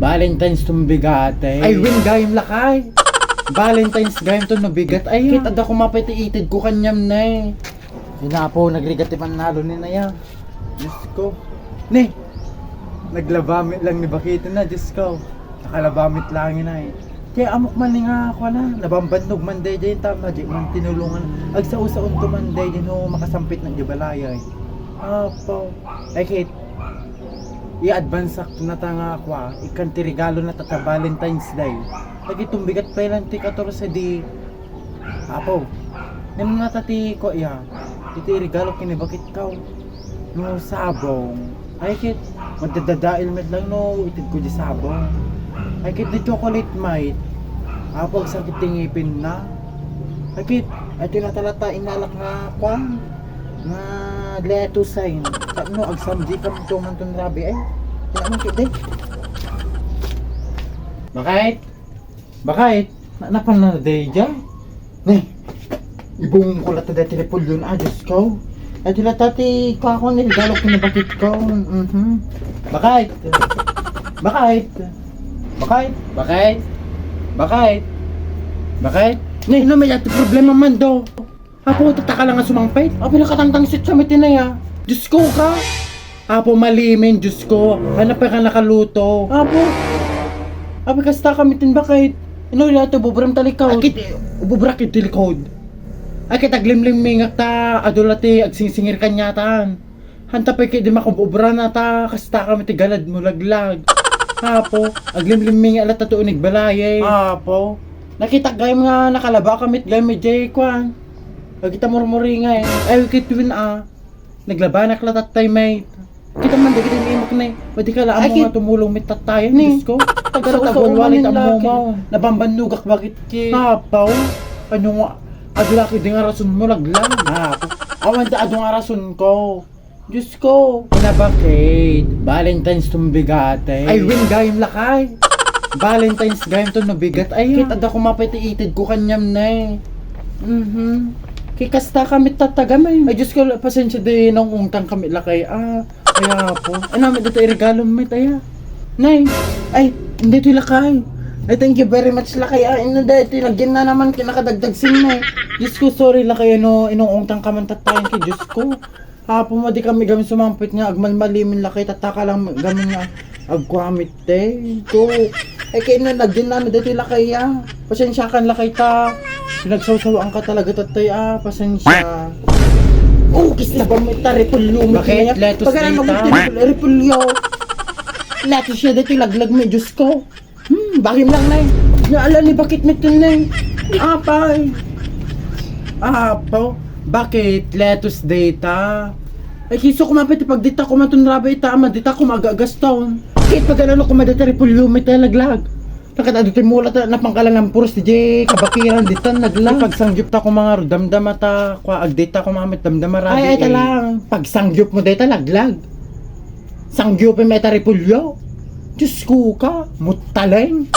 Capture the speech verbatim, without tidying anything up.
Valentine's ton bigat, eh. Ay, wen gayam lakay. Valentine's gayam ton no bigat, ay. Ket adda koma pay ti itedko kaniam, ne. Ay, Apo, nagrigat ti pannalo ni Naya. Diyos ko. Ne, naglabamit lang ni Bakitin na, Diyos ko. Nakalabamit lang ni Nay. Kaya amok man ni nga, kuana, nabambannog man daydiay, tama, di man tinulungan. Agsao-saonto man daydiay no makasampit na di balayay. Apo. Ay, Kate, i-advance-ak nata nga, kua, ikkan ti regalo nata ta Valentine's Day. Dagiti tumbigat pay lang ti katorse di, Apo, nimo nata ti kua iya, iti regalo ken ni Bakitko. No sabong, ay ket, magdadadael met lang no itedko di sabong. Ay ket, di chocolate, mait. Apo, agsakit ti ngipinna. Ay ket, ay tinatala ta inalak nga, kuan, nga lettuce ay. Tapno agsamdi kam tuman ton rabi, eh. Tinamon ket, di. Bakit? Bakit? Na, napan na daydiay? Ne, ibungko latta daytoy repolyon, ah, Diyos ko. Ay, ti latta ti kuako ni regalo ken ni Bakitko. Mhm. Bakit? Bakit? Bakit? Bakit? Bakit? Bakit? Ne, no, may ati problema man do. Apo, tataka lang nga sumangpet. Apo, nakatangtangsit kami tinaya. Diyos ko ka. Apo, malimin, Diyos ko. Ano pa ka nakaluto? Apo. Apo, kasta kami tin bakit. Ino ila ito, bubram talikod. Akit, eh, bubrak yung tilikod. Akit, aglimlimingak ta, adula ti agsingsingir kanyatan. Hanta pay ket di makububra na ta, kasta kami ti galad mo laglag. Apo, aglimlimming ala ta tuon igbalay, eh. Apo, nakita gayam nga nakalaba kami gayam idiay kuan. Agita murmuringa, eh. Ay, ket wen, ah. Naglabanak la tattay, mate. Kita man dagiti imok, ne. Pwede ka la amo nga tumulong met tattay, Diyos ko. Tagsao-sao agwalwali manen ta laki. Nabambannogak bakit ki. Apo, ano nga, adu laki di nga rason mo, laglag. Apo, awan ta adu nga rason ko. Diyos ko. Kinabakit. Valentine's ton bigat, eh. Ay, wen gayam lakay. Valentine's gayam ton no bigat, ay. Ket adda koma pay ti itedko kaniam, ne. Mhm. Ket kasta kami tatagam, eh. Ay, Diyos ko, pasensya di nangungtang kami lakay, ah. Ay, Apo. Ay, nami dito iregalo met, ay, ah. Nay. Ay, hindi to lakay. Ay, thank you very much, lakay, ah. Ino da, ito, nagyan na naman, kinakadagdag sin, eh. Diyos ko, sorry, lakay, ano, inungungtang ka man tattayan kay Diyos ko. Apo, madi kami gamin sumangpet nga agmalmalimin lakay, tataka lang gamin nga agkuamit, te. Ko, ay, kay na, nagdin namin dati lakay, ah. Pasensya kan lakay ta. Pinagsawsawaan ka talaga, tatay, ah. Pasensya. Oh, kis na ba mo ita, repolyo mo. Bakit? Lettuce. Pagkala mo data. Repolyo. Lettuce siya dati, laglag mo, Diyos ko. Hmm, bagim lang, Nay. Naala ni bakit nito, Nay? Apay. Apo, bakit? Lettuce data. Ay, kiso ko mapit pag dita ko matun rabi ita, ama dita ko magagaston. Kit pag ano ko madata repolyo, may talaglag. Nakatado ti mula ta, napangkalan ng puros di kabakiran dita naglag. Pag sangyup ta ko mga damdama ta, kwa, agdita ko mamit damdama rabi. Ay, ay, eh. Talang. Pag sangyup mo data laglag. Sangyupin met a repolyo. Diyos ko ka, mutaleng.